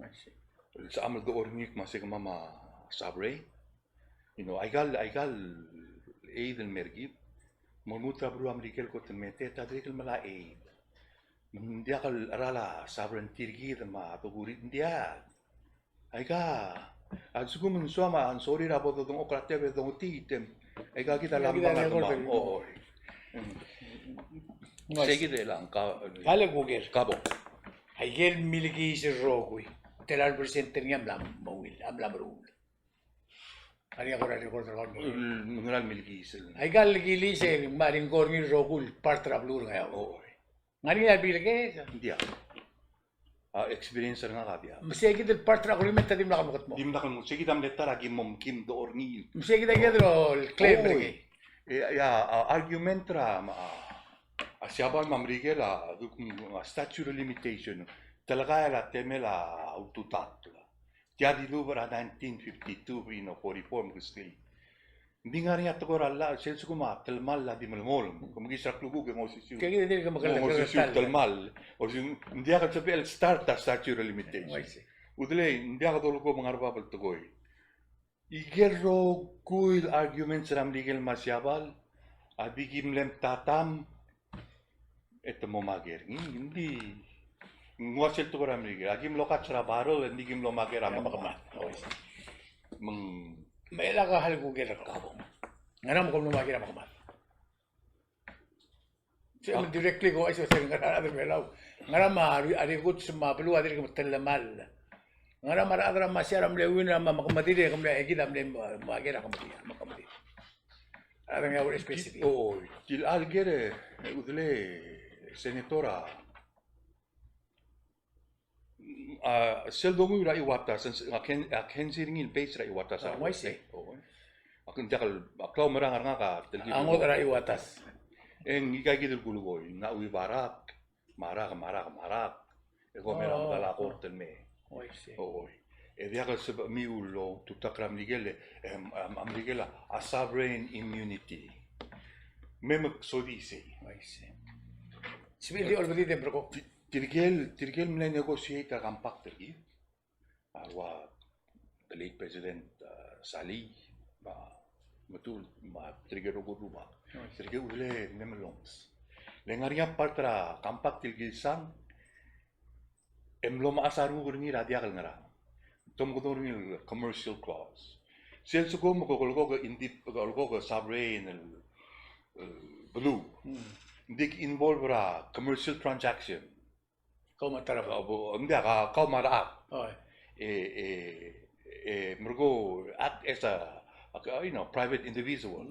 I see. El sebecham el dechor er ngii me a se kemam a sovereign. You know, aika el, aika el aid el mei er kid. Me lmuut er a beluu er a Merikel el kot el mei e te dirrek el melai a aid. Me ng diak el cheral a sovereignty er kid me a dokurii, ng diak. Aika, a lsekum ng soam a, ng sorir a bo dodengchokl er a tebel e dongetii, te, aika kid a lambang a kemam. Oi. Sei kid el ang ka, ka le kuker. Ka bo. Aike el milkiis el rokui, tela el percent er ngii a mla mo ungil, a mla meruul? Ngar er ngii a kora record er kau el mo. Ng ngera el milkiis el? Aika el kiliis e ng mla er ngii el rokui el part er a beluu er a Ngeaur. Oi. Ngar er ngii a bilked? Ng diak. A experience er ngak a diak. Me sei kid el part er a agreement a dimlak el mo kldmokl. Dimlak el mo, sei kid a mle ta er a kim mo, kim dechor er ngii. Me sei kid a ikel claim er ngii. E, e a, a argument er a, a, a Siabal me a Merikel a, a statute of limitation. Telekael a temel a ultutakl. Tia dilubech er a nineteen fifty-two, you know, forty-four, me keskei. Ng di ngar er ngii a tekoi er a llach, sel lsekum a telemall a di melemolem. Ke mekiis er a klukuk e ng osisiu. Ke kid a dirk mekelek, ng osisiu el telemall. Osisiu, ng diak el sebechel el start a statute of limitation. Oh, I see. Udelei, ng diak dolekoi me ng ngar er bab el tekoi. Ikel rokui el arguments er a Merikel me a Siabal a di kim mle mtatam, e te mo maker. Ng di, ng ua sel tekoi er a Merikel, a kim lo kats er a barrel, e ng di kim lo maker a mekemad. Mekemad. Oh, I see. Me ng, me lak a hal kuker er kau. Ngera me kom lo maker a mekemad? Se me directly ko, aiso, se ngera a rechad er a Belau. Ngera me a ri-, a rikuts me a beluu a dirk me telemall. Ngera me a rechad er a Masiar a mle win er a me, me kemedir e ke mle, e kid a mle, me, maker a kemedir, me kemedir. A rechad er a Ngeaur specific. O, tilechal ker e, udelei, senator a, a, sel donguiu er a Iwatas, a Ken-, a Kensi er ngii el base er a Iwatas. A, uaisei. O, e. Ak ng diak el, a klaumerang er ngak a telkib. A ngodech er a Iwatas. E ng ika kid el kulekoi, ng ua Barak, Marak, Marak, Marak. E ko mera medal a kort el mei. Uaisei. Oi. E diak el sebechemiu el ultutakl er a Merikel, e, em, em, a Merikel a, a sovereign immunity. Me meksodii sei. Uaisei. Sebechel di olbedii e te mlo ko. Ti-, tirkel, tirkel mle negotiate er a compact er kid. A ua the late President, uh, Salii, me a, me tir, me tirke el rokui el rubak. Tirke el udelei e ng mle melonges. Le ngar er ngii a part er a compact el kilsang, e mlo mechas a renguk er ngii er a diak el ngerang. Te omekedong er ngii el commercial clause. Sel lsekum ke olekoi ke indip-, ke olekoi ke sovereign el, el beluu. Ng di ke involve er a commercial transaction. Kau me a ta er a beluu. Ng diak, a, kau me a rechad. Oi. E, e, e, e, merko act as a, a, you know, private individual.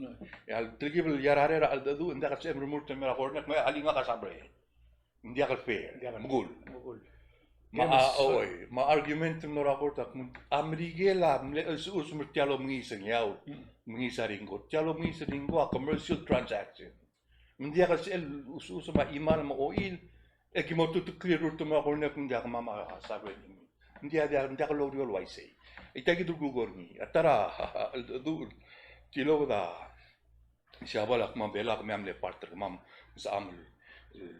E a telkib el iar a rechad er a cheldecheduch, ng diak el sebechem el remurt el mei er a Kornek, me alii ngak a saber. Ng diak el fair, ng diak el, mekul. Mekul. Me a, oi, me a argument el mo er a kort a kmo, a Merikel a mle, us, us me er tia el omengiis er ngii a, omengiis er ngii a ringko. Tia el omengiis er ngii a ringko a commercial transaction. Me ng diak el sel us, us me a chimal me a ochil, e ki mo tutklir er a rurt el mo er a Kornek me ng diak, kemam a sovereign. Ng diak, diak, ng diak el oureor el uaisei. E tia kid el kuk er ngii. A ta er a, a, a, a, du, tilobed a Siabal a kemam, Belau a kemam a mle part er kemam, me sebecham el, el,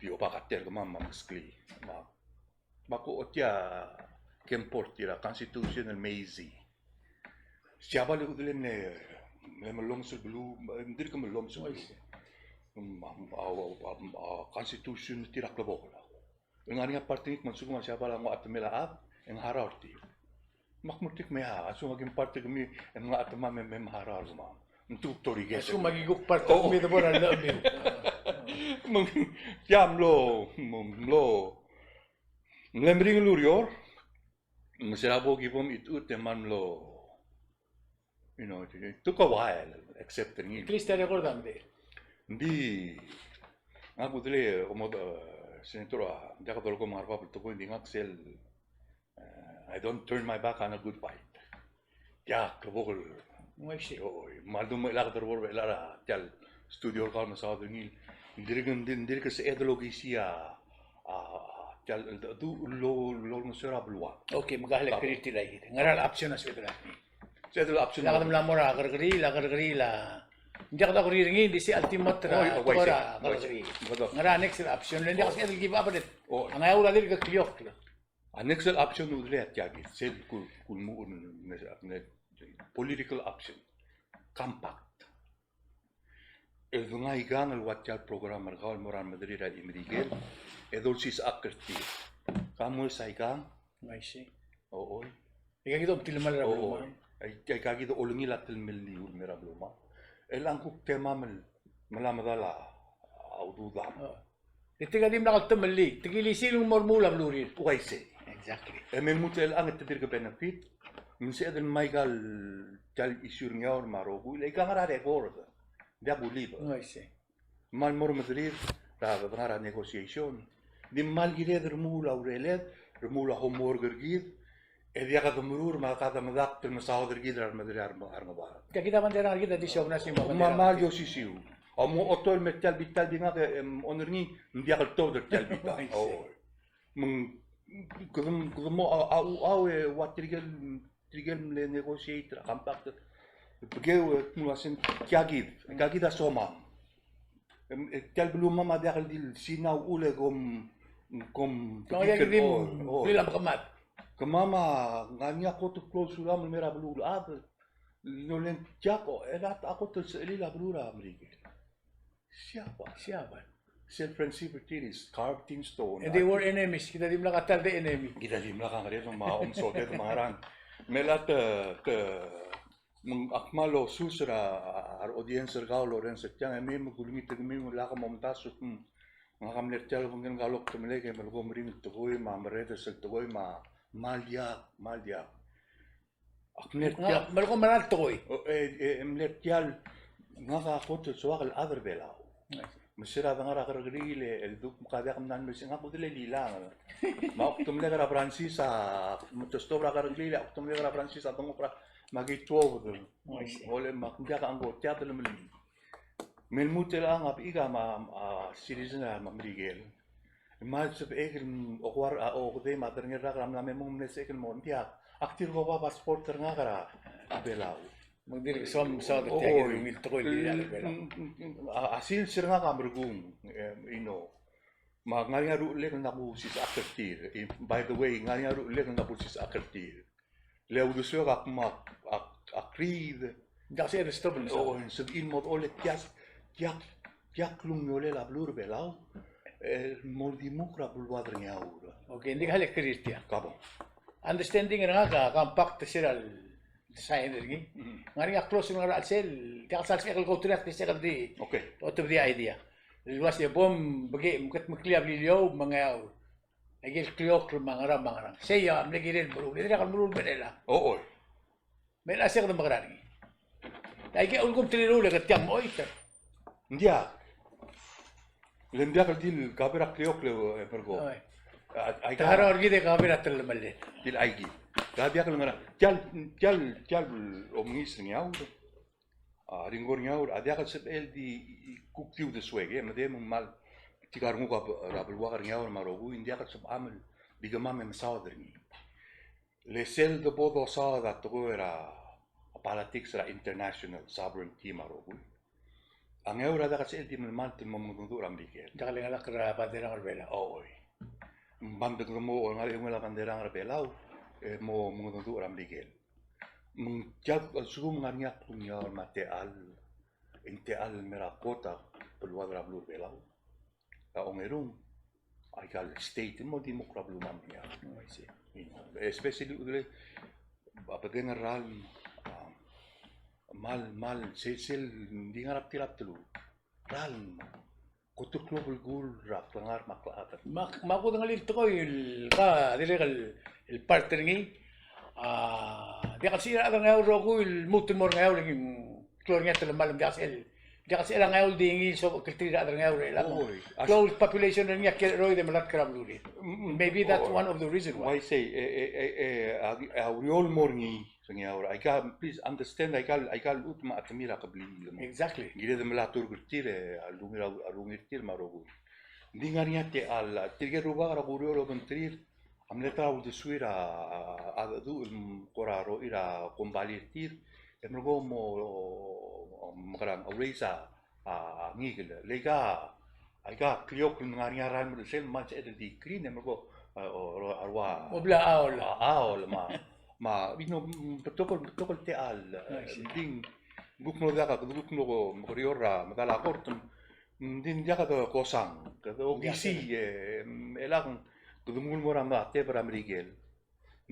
di oba kater kemam me a meskeli. Me a, me a ko otia kemport er a constitution el mei. Siabal a uchul e ng mle, mle mellomes el beluu, ng dirk mellomes el beluu. Me a, a, a, a constitution er tir a klebokel. E ng ngar er ngii a part er ngii me ng lsekum a Siabal a nguu a chetemel a chad, e ng harau er tir. Me ak mo er tir me a, a lsekum a kim part er kemiu, e ng ngar er a chetemam me, me harau er kemam. Ng tuk torikel. A lsekum a ki kuk part er kemiu, de bo er a llechemiu. Me ng, tia mlo, mlo, mlo, mle meringel el ureor, me se er a bo ki bo mchitechut e kmal mlo, you know, it, it took a while, except er ngii. At least a record a mle. Ng di, ngak a kudel e, omod, e, senator a, ng diak dolekoi me ng ngar er bab el tekoi, ng di ngak sel, e, I don't turn my back on a good fight. Tia klebokel. Ng uaisei. Oi, me a ldu me chelechang e de bo er a, er a, tia el studio er kau el mesaod er ngii. Ng dirk, ng dirk, ng dirk sebeched el okisii a, a, a, tia el, el, du, lo, lo, lo, sera belua. Okay, me ka le clear tia el idea. Ngera el option a sebeched el Sebeched el option. Diak de mla mo er a kerrekeriil, a kerrekeriil a. Ng diak dokerir er ngii, di se ultimate er a, oi, oi, tekoi er a, uaisei, kerrekeriil. Uaisei. Ngera next el option, le ng diak sebeched el give up er ngii. Oi. A Ngeaur a dirk kliokl. A next el option a uchul e tia kid, sel kuk, kuk mo, ne, ne, political option. Compact. El dengai aikang el ua tia el program er kau el mo er a remederir a chimerikel, e dolsisechakl er tir. Ka mo sa aikang? Uaisei. Oi. Aika kid a omtilemall er a belumam. Oi. Aika kid a olengil a telemellii el mei er a belumam. Chelechang kuk temam el mla medal a ududam. E tirka a dimlak el temellii, te kilisiich el mo remuul a belurir. Uaisei. Exactly. E me lmuut el chelechang e te dirk benefit, me ng sebeched el mei aika el tia el issue er a Ngeaur me a rokui, le aika ngar er a record. Diak kulib. Uaisei. Me ng mo remederir er a dengar er a negotiation. Di kmal kired el remuul a ureled, remuul a homework er kid, e diak de meruul me a ka de medakt el mesaod er kid er a remederir a re, a rengebard. Tia kid a bandera er kid a di siou er a ngeso me a bandera. Me kmal di osisiu. A mo otobed el me er tia el bita el di ngak e, em, honor er ngii, ng diak el tobed er tia el bita. Oi. Me ng, kede, kede mo a, a, a, e ua tirke el, tirke el mle negotiate er a compact. Bekeu, e, kmo ua se ng tia kid, tia kid a somam. Em, e, tia el belumam a diak el di el Sina uchul e kom, kom, kom diak el di, oi, oi. Kemam a, ngar er ngii a kot el klou el sulam el mei er a beluulechad. Ng di oleng tia ko, e, a kot el sechelil a beluu er a Merikel. Siabal. Siabal. Sel friendship er tir is carved in stone. And they were enemies. Kid a dimlak a ta el de enemy. Kid a dimlak a ngerel me a omesodel me a ngerang. Me a ta, ta, Me ng ak kmal osus er a, a, a re audience er kau el orrenges er tiang, e mei me kulengit er kemiu me lak momdasu, mm, ngak a mle er tia el obengkel ngka el okdemelek e melekoi meringel tekoi me a meredes el tekoi me a, kmal diak, kmal diak. Ak mle er tia, melekoi meringel tekoi. O, e, e, e mle er tia el, ngak a kot el soak el chad er Belau. Me se er a dengar er a kerrekeriil e, el duk me ka diak mla mesa, ngak a kudel e lilang. Me a okdemelek er a Francis a, me te stop er a kerrekeriil e a okdemelek er a Francis a dengchokl er a, me aki tuobed. Ole me ak diak a ngko tia telemellii. Me lmuut el chang a bechik a, a, citizen er a Merikel. Me a sebechek el okoad a, okedei me a derengel rak er a mla me mong, me sebechek el mo, ng diak. Ak dirk oba passport er ngak er a Belau. Me ng dirk soam, soam, tia kid el ungil tekoi el di er a Belau. A, a sils er ngak a merekong, e, you know. Me ng ngar er ngii a ruchellek el kuk sisechakl er tir. E, by the way, ng ngar er ngii a ruchellek el kuk sisechakl er tir. Le a uldesuek a kmo ak, ak, ak riid. Diak, se er stop el, o, ng sebechir el mo, ole, tia, tia, tia klungiolel a beluu er a Belau el mo dimukl er a beluad er a Ngeaur. Okay, ng di ka le clear tia. Ka bong. Understanding er ngak a compact er sel sign er ngii. Mm. Ng ngar er ngii a clause el ngar er a chelsel, tia el sel sebechek el go through, tia el di. Okay. Otobedii a idea. El uase bo mbekii, mkedmeklii a Beliliou me a Ngeaur. Aike el kliokl me a ngerang me a ngerang. Sei a mle kirel el meruul, e dirrek el meruul el mei er chelechang. O, o. Me a se kede mekerang er ngii. Aike a ulekum te riruul e ke tiang mo oit. Ng diak. Le ng diak el di el kaber a kliokl e merko. Oi. A, aika. Te harau er kid e kaber a telemellel. Di el aiki. Ka diak el ngerang. Tial, tial, tial omengiis er Ngeaur. A, ringor Ngeaur, a diak el sebechel di kuk di uldesuek, e, me de me ng mal, tirka el renguk er a beluak er Ngeaur me a rokui, ng diak el sebecham el di kemam e mesaod er ngii. Le sel debo dosaod a tekoi er a politics er a international sovereignty me a rokui. A Ngeaur a diak el sebechel di melemalt el mo mengedecheduch er a Merikel. Diak el ngelakl er a banderang er a Belau. Oi. Ng bandek demo, ngar er ngii a banderang er a Belau, e mo mengedecheduch er a Merikel. Me ng tia el lsekum ng ngar er ngii a klungiaol me a techall, e ng techall el mei er a kot a beluad er a beluu er a Belau. A ongerung, aika el state, mo di mo kora beluu me a Ngeaur. Oh, I see. You know, especially, a bedengel a ralm, um, mal, mal, sel, sel, di ngar er a btil a bdelul. Ralm, kot el klou a belkul er a klengar me a klechad. Me ak, me ak kudengelii el tekoi el ka dirrek el, el part er ngii. A, diak el sebechir a rechad er a Ngeaur el rokui el lmuut el mo er a Ngeaur e ng klou er ngii a telemall, me ng diak el sebechel, diak el sebechel a Ngeaur di ngii el sob, kltirir a rechad er a Ngeaur er chelechang. Oi, a klou el population er ngii a kiei er a cheroid e melatk er a belurir. Mm, mm. Maybe that's one of the reason why. Oi, why I say, e, e, e, e, a, a ureor el mo er ngii, er a Ngeaur, aika, please understand, aika, aika el chutem a chetemir a kebliil. Exactly. Ng kired el melai a turk er tir, e, a lungil, a lungil er tir me a rokui. Ng di ngar er ngii a techall, tirke el rubak er a kureor el obengterir a mle ta er a uldesuir a, a, a, a, a, kora rochir a kombalii er tir, e merekong mo, mekerang, a raise a, a ngikel. Le aika, aika kliokl el ngar er ngii a ralm er sel me ng sebeched el di krin e merekong, a, o, o, a rua. Mo bla aol. A, aol, me a, me a, you know, betok el, betok el techall, I see. Ng di ng kuk mlo diak a, kuk mlo mekereor er a medal a kort, ng di ng diak kede kosang, kede okisii, e, chelechang, kede nguu el mo er a medal a tebel er a Merikel,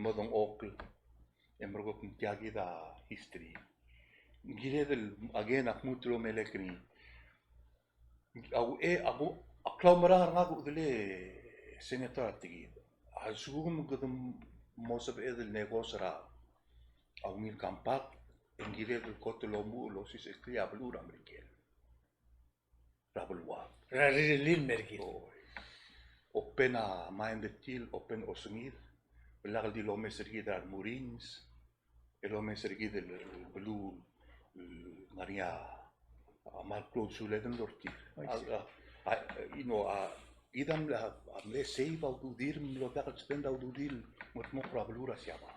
mo dengchokl, e merekong tia kid a history. Ng kired el, again, ak lmuut el omelekoi er ngii. A, e, a, a klaumerang er ngak a uchul e senator a tekid. A lsekum kede mo sebeched el negos er a ungil compact, e ng kired el kot el omuchel el osisechekl a beluu er a Merikel. Er a beluad. Er a rirellii el mer kid. Oi. Open a mind er tir, open osengir. Lak el di lomes er kid er a remurings. El omes er kid el beluu, el ngar er ngii a, a, mal klou el suled el dor tir. I see. A, a, a, you know, a, kid a mle, a, a mle save a ududir, mlo diak el spend a ududir, mo dmokl er a beluu er a Siabal.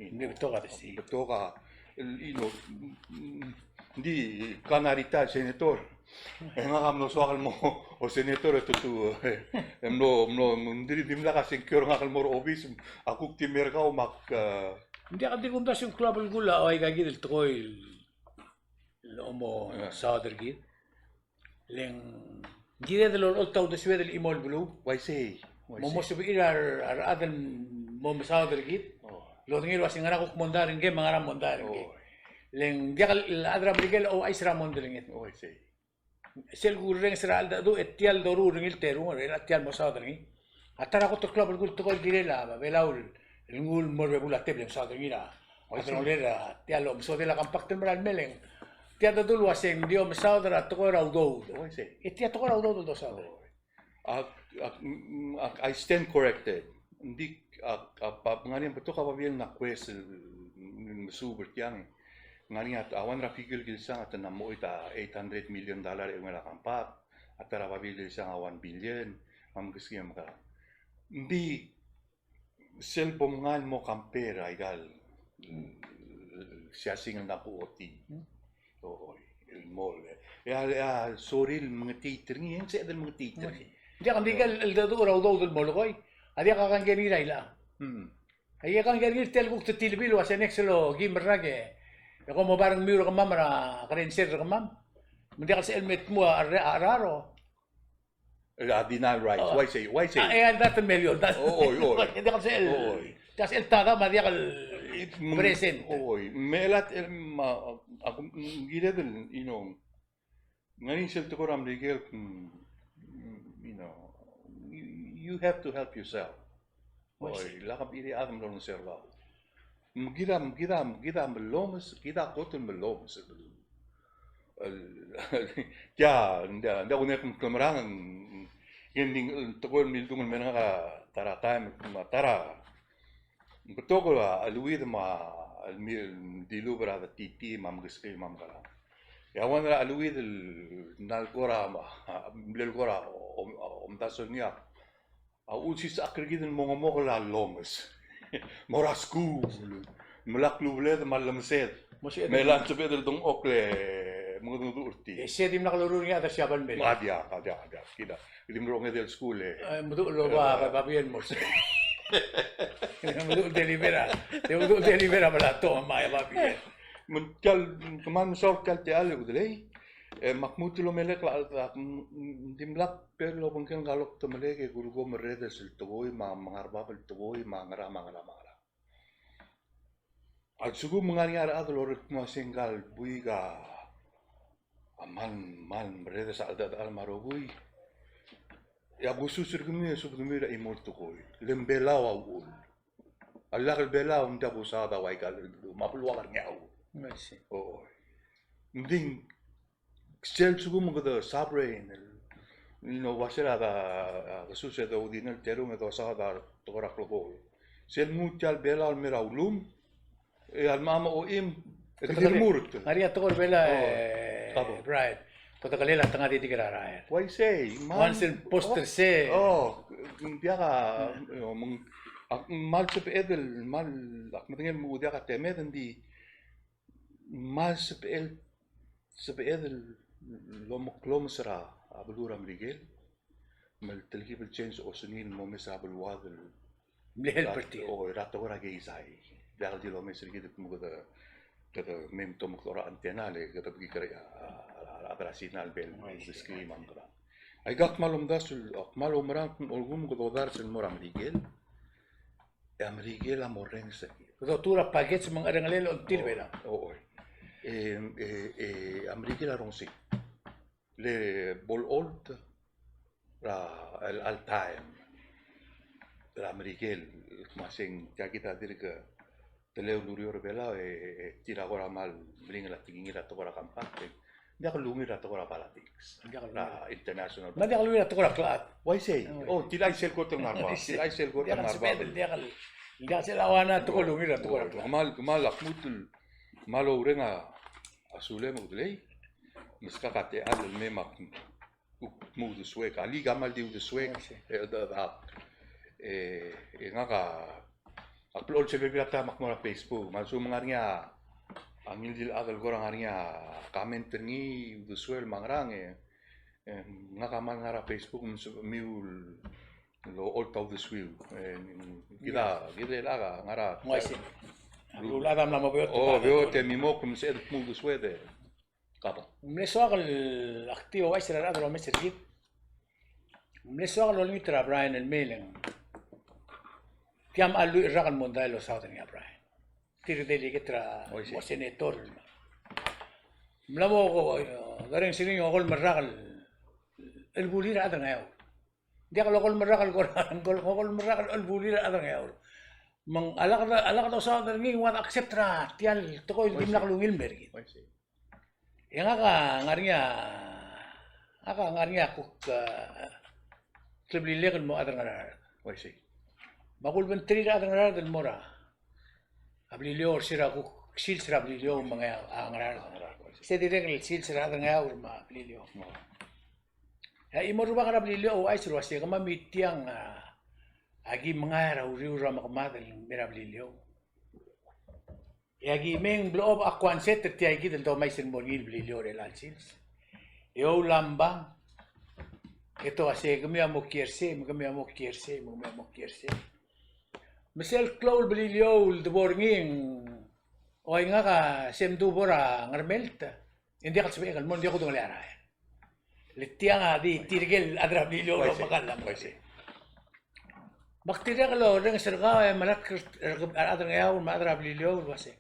Ng di betok a desi. Betok a, el, you know, mm, mm, ng di ka ng retired senator. E ngak a mlo soak el mo, o senator e tutu, e mlo, mlo, ng di, dimlak a sengkio er ngak el mo er a obis, a kuk di mer kau me ak, e. Ng diak di kumdasu el klou a belkul a, o aika kid el tekoi el, el omesaod er kid. Le ng kired el olecholt a uldesued el chimo el beluu. Uaisei, uaisei. Mo, mo sebechir a re, a rechad el mo mesaod er kid. Oh. Lodengei el uasei ngera kuk mondai er ngke me ngera mondai er ngke. Oh. Le ng diak el chad er a Merikel a ouchais er a mondai er ngii. Uaisei. Sel kurrenges er a cheldecheduch e tia el doruul er ngii el terung, er tia el mesaod er ngii. A ta er a kot el klou a belkul el tekoi el kirel a Belau el nguu el mo er a bebul a tebel e mesaod er ngii er a, a delongelel a tia el omesodel a compact el mera el mei e ng tia el dedu el uasei ng di omesaod er a tekoi er a udoud. Uaisei. E tia tekoi er a udoud el dosaod. Ak, ak, mm, ak, I stand corrected. Ng di, ak, ak, a, ngar er ngii a betok a babier el ngar er a kues el, mm, mesuub er tiang. Ngar er ngii a, a one er a figure el kilsang a te mla mo choit a eight hundred million dollar e ungil a compact. A ta er a babier el kilsang a one billion, me a mekesengei a mekerang. Ng di sel bo mngai el mo compare aika el, mm, siasing el mla kuchotii. Hmm. Oi, el mo, e a, e a sorir el mengetiit er ngii, e ng sebeched el mengetiit er ngii. Ng diak, ng di aike el, el dedu er a udoud el molekoi a diak a kangkei er ngii er a ilechang. Hmm. Aike a kangkei er ngii er tia el kuk te tilbii el uasei next el okim el rak e kom oba rengmiu er kemam er a kerensel er kemam. Me ng diak el sebechel el me tmuu a cherrero. A denial rights, uaisei, uaisei. A, e a data el meliol, data. Oi, oi. Diak el sebechel, diak el sebechel tada me a diak el present. Oi, me chelechang, me a, a, a, kired el, you know, ngar er ngii sel tekoi er a Merikel, mm, you know, you, you have to help yourself. Oi, lak a bechir e chad el mlo olengeseu er kau. Me kid a, me kid a, me kid a mellomes, kid a kot el mellomes el beluu. El, tia, ng diak, ng diak kunei kmemerang, ng, ng, ng di tekoi el mildung el mei er ngak a ta er a taem, me a ta er a, ng betok a cheleuid me a, el mi, el dilubech er a de titi me a mekeskii me a mekerang. E a one er a cheleuid el nal kora, a, mle kora, om, omdasu er ngii a, a uchul sisechakl er kid el mo ngomokel a llomes. Mo er a skuul. Me lak lubeled me a llemesed. Me lak sebeched el dengchokl e mengedecheduch er tir. E se dimlak loruul er ngii a chad er a Siabal el mei. A diak, a diak, a diak. Kid a, kid a di mlo ongedei el skuul e. E, meduch el oba, a, babier el mo er sei. Meduch el deliver a, meduch el deliver a balato me a babier. Me ng tia el, kmal mesaul tia el techall e Udelei. E, me ak lmuut el omelekl a, a, ng dimlak bek el obengkel ngka el okdemelek e kurukom el redes el tekoi, me a, me a ngar er a bab el tekoi, me a ngera, me a ngera, me a ngera. A lsekum ng ngar er ngii a rechad el orrekmo a se ngka el buik a, a kmal, kmal meredes a cheldechedechal me a rokui. E a kusus er kemiu e subedemiu er a chimo el tekoi. Le ng Belau a uchul. A lak el Belau, ng diak kusaod a ua ika el, me a beluak er Ngeaur. Oi. Ng di ng sel lsekum e kede sovereign, el, no, ua se er a, a, a, kesus e de odinel terung e dosaod a tekoi er a klekool. Sel lmuut tia el Belau el mei er a ulum, e a lemam a ochim, e kede di remurt. Ngar er ngii a tekoi er a Belau, e, Brian. Kede kelel a tengat e di ker a rael. Uaisei, me ng, once el poster se. O, ng diak a, o, me ng, ak, kmal sebeched el, kmal, ak medengei el mo diak a temed, ng di, kmal sebechel, sebeched el omeklomes er a beluu er a Merikel, me le telkib el change a osengir el mo mes er a beluad el mle help er tir. O, er a tekoi er a keizai. Diak el di lomes er kid el kmo kede, kede mei me te omekedechor a antenna le kede bekikid er a, a, a, a rechad er a Sina el bo el, o, I see, meskii me a mekerang. Aika kmal omdasu, kmal oumerang, a lsekum kede odars el mo er a Merikel, e a Merikel a mo orrenges er kid. Kede otuu er a package me ng cherrengelel a ongtil er a Belau. O, o. E, e, e a Merikel a rongesii. Le bo lecholt er a, el, el taem er a Merikel, me a se ng tia kid a dirk teleu el ureor er a Belau, e, e, e tir a kora kmal meringel a tekingir a tekoi er a compact, e ng diak lungil er a tekoi er a politics. Ng diak lungil er a international. Me ng diak lungil er a tekoi er a klechad. Uaisei. O, tia el chais el kot el ngar er a bab. Tia el chais el kot el ngar er a bab. Diak el, diak sel a ua ngera tekoi el lungil er a tekoi er a klechad. Kmal, kmal a lmuut el, kmal oureng a sulem e Udelei. Me skak a techall el mei me ak kuk mo uldesuek, a lik a kmal di uldesuek, e, e, e, e ngak a, ak blechoel sel bebil a taem ak mo er a Facebook, me a lsekum ng ngar er ngii a, a ngii di el chad el kora ngar er ngii a comment er ngii, uldesuel me a ngerang, e, e, ngak a kmal ngar er a Facebook, me sebechemiu el ocholt a uldesuiu, e, kid a, kid el chad a ngar er a. Ng uaisei. Ru-, rulechad a mla mo beot. O, beot e mimokl me sebeched el kmo uldesued e. Kaba. Ng mle soak el, ak di ouchais er a rechad el omes er kid. Ng mle soak el olengit er a Brian el mei e le ng tia me a lluich el rak el mondai el losaod er ngii a Brian. Tir a delegate er a, o, I see, mo senator. Ng mla mo ko, e, dorrenges er ngii a okolem el rak el, el bulir a chad er a Ngeaur. Ng diak el okolem el rak el kora, ng okolem el rak el bulir a chad er a Ngeaur. Me ng a lak, a lak dosaod er ngii, ng ua de accept er tia el tekoi el dimlak lungil el mer kid. E ngak a ngar er ngii a, ngak a ngar er ngii a kuk, a, kleblilek el mo chad er a Ngaraard. Me a kulebengterir a chad er a Ngaraard el mo er a Beliliou er se er a kuk sils er a Beliliou me a Ngeaur, a Ngaraard. Se dirrek el sils er a chad er a Ngeaur me a Beliliou. E a chimo el rubak er a Beliliou a ouchais el uase kemam e tiang a, a ki mengai er a uriul er a mekemad el mei er a Beliliou. E a ki mei e ng blechob a kuanset er tia kid el domais el mo er ngii el Beliliou er chelecha el sils. E oulambang. E te uase kemiu a mo kiei er sei, me kemiu a mo kiei er sei, me kemiu a mo kiei er sei. Me sel klou el Beliliou el debo er ngii, oi ngak a se mdu bo er a Ngermelt. E ng diak el sebechek el mo, ng diak kudengelii a rael. Le tiang a di tirke el chad er a Beliliou el omekall a mo. Me ak dirrek el orrenges er kau e melatk er a rechad er a Ngeaur me a rechad er a Beliliou el uase,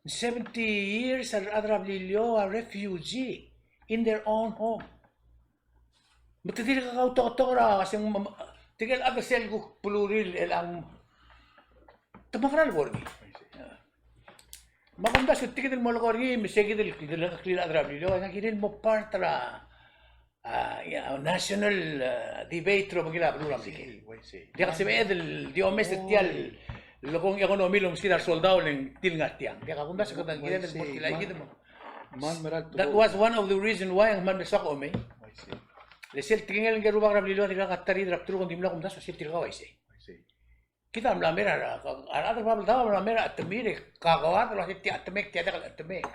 seventy years a rechad er a Beliliou a refugee in their own home. Me te dirk kautoketok er a uase, tirke el chad er sel kuk belurir el ang. Te mekerang el bo er ngii. Me a kumdasu e tia kid el mo lekoi er ngii, me sei kid el, kid el, kid el chad er a Beliliou, e ng kirir el mo part er a, a, ia, national, a, debate er a obengkel a beluu er a Merikel. Diak sebeched el di omes er tia el lekong economy el omeskid a resoldau el ng di ngar tiang. Diak, a kumdasu e kede kired el mo, kid el mo. That was one of the reason why ng kmal mle soak a omei. Le sel tekingel ngike el rubak er a Beliliou a dirkak a ta er a bdelul e ng dimlak kumdasu sel tirkau a isei. Kid a mla mei er a, a rechad er a Babeldaob a mla mei er a chetemir e kakoad el uasei tia chetemir, tia diak el chetemir.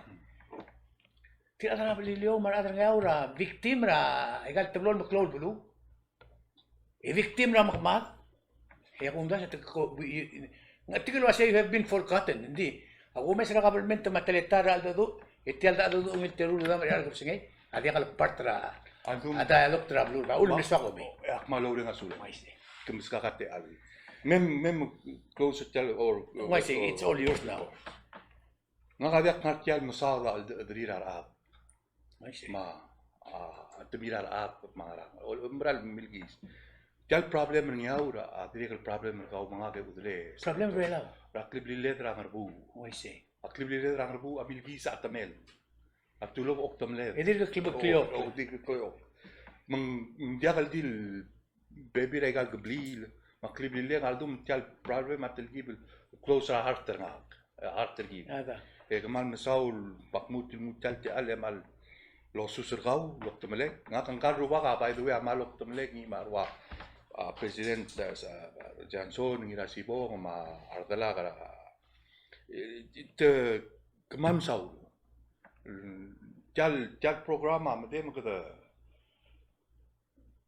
Tir a rechad er a Beliliou me a rechad er a Ngeaur a victim er a ikal teblo el meklou el beluu. E victim er a mekemad. E a kumdasu e te ko, ng tirke el uasei you have been forgotten, ng di. A kumes er a government me a teletael er a cheldecheduch, e tia el cheldecheduch ngii el teru el dam er a kebesengei a diak el part er a, a dialogue er a beluu er a Belau. Uchul me ng soak a omei. Ak kmal oureng a sulem. Ke meskak a techall. Me, me close tia el, or, uaisei, it's all yours now. Ngak a diak ngar tia el mesaod a cheldecheduch er a rechad. Me a, a, chetemir a rechad me a ngerang. O, mera el milkis. Tia el problem er a Ngeaur a dirrek el problem er kau me ngak e udele. Problem er a Belau. Er a klebliled er a Ngerbuu. Uaisei. A klebliled er a Ngerbuu a milkis a chetemel. A tulop a oktemeled. E dirk klebliled. O, o, dirk klebliled. Me ng diak el di el bebil er a ikal kebliil, me a klebliled a ldu me tia el problem a telkib el close er a heart er ngak, e, heart er kid. E kmal mesaul me ak lmuut el nguu tia el techall e kmal losus er kau el oktemelek. Ngak ngka el rubak a, by the way, a kmal oktemelek ngii me a rua, a, President, a, Johnson Ngirasibong me a redelak er a, e, te, kmal mesaul. Tia el, tia el program a medem e kede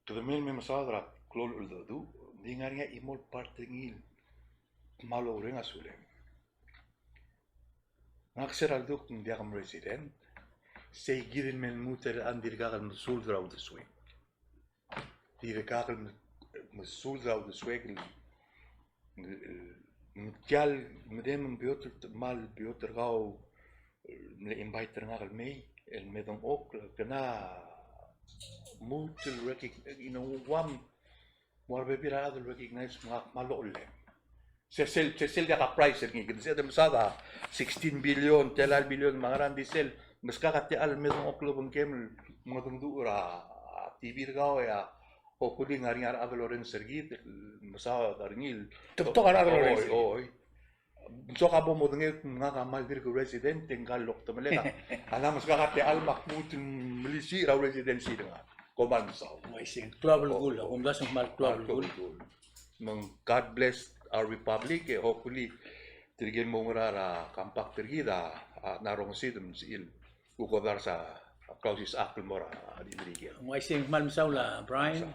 Kede mei el me mesaod er a klou el cheldecheduch, ng di ngar er ngii a chimo el part er ngii el kmal oureng a sulem. Ngak se er a leduk ng diak mresident, sei kid el me lmuut er a dirkak el mesuld er a uldesuek. Dirkak el mesuld er a uldesuek el, el, tia el medem ng beot el kmal beot er kau, mle invite er ngak el mei, el me dengchokl, kena lmuut el recognize, you know, uam, mo er a bebil a rechad el recognize me ngak me a lochellem. Se sel, se sel diak a prize er ngii, kede sebeched el mesaod a sixteen billion, tela el billion me a ngerang, di sel, meskak a techall el me dengchokl el obengkem el mengedengeduch er a T V er kau e a, hopefully ngar er ngii a rechad el orrenges er kid, mesaod er ngii. Te betok a rechad el orrenges er kid. Oi, oi. Ng soak a bo modengei me ngak a kmal dirk resident e ngka el oktemelek a. A le meskak a techall me ak lmuut el melisiich er a residency er ngak. Kom kmal mesaul. Uaisei, klou a belkul, a kumdasu ng kmal klou a belkul. Me ng God bless our republic, e hopefully tirke el mo ngar er a compact er kid a, a, ng rongesii me ng sebechir el kuk odars a, a, klausisechakl el mo er a, a, di Merikel. Uaisei, ng kmal mesaul a Brian.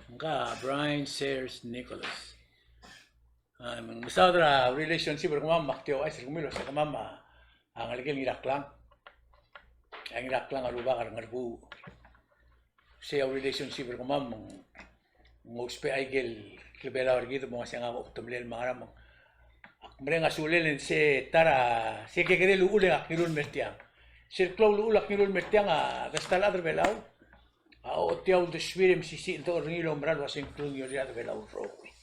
Ngka Brian Sears Nicholas. A, me ng mesaod er a relationship er kemam me ak di ouchais er kemiu el uasei kemam a, a ngelekel Ngiraklang. A Ngiraklang a rubak er a Ngerbuu. Sei a relationship er kemam me ng, ng ousbech a ikel klebelau er kid me ng uasei ngak a oktemelel me a ngerang me ng. Ak mereng a sulel e ng se ta er a, se kekerei el uchul e ak ngiluu el mer tiang. Sel klou el uchul e ak ngiluu el mer tiang a, de sta el chad er a Belau a ochotii a uldesuir e mesisiich el dechor er ngii el oumera el uasei ng klungiolel a rechad er a Belau el rokui.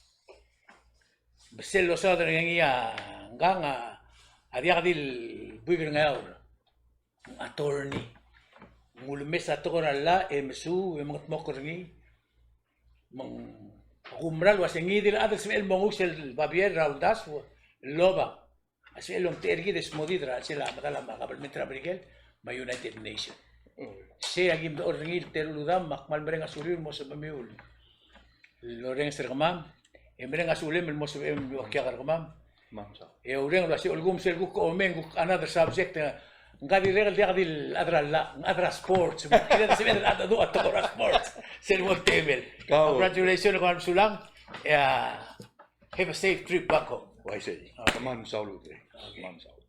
Me sel losaod er ngii a ngkang a, a diak di el buik er a Ngeaur, ng attorney. Ng ulemes a tekoi er a llach e mesuub e mengedmokl er ngii. Me ng, a kumerang el uasei ngii di el chad el sebechel el mo nguu sel babier er a uldasu el oba. A sebechel el omtechei er kid e smodii er a chelsel a medal a kabelment er a Merikel me a United Nations. Sei a ki mdechor er ngii el teru el udam, me ak kmal mereng a suliu el mo sebechemiu el orrenges er kemam, e mereng a sulem el mo sebechem el okiak er kemam. E oureng el uasei a lsekum sel kuk omei e ng kuk another subject, e ngka dirrek el diak di el chad er a llach, ng chad er a sports, me kired el sebeched el cheldecheduch a tekoi er a sports. Sel mo temel. Congratulations, kmal mesulang. E a Have a safe trip back home. Uaisei. Okay. Kmal mesaul, okay. Kmal mesaul.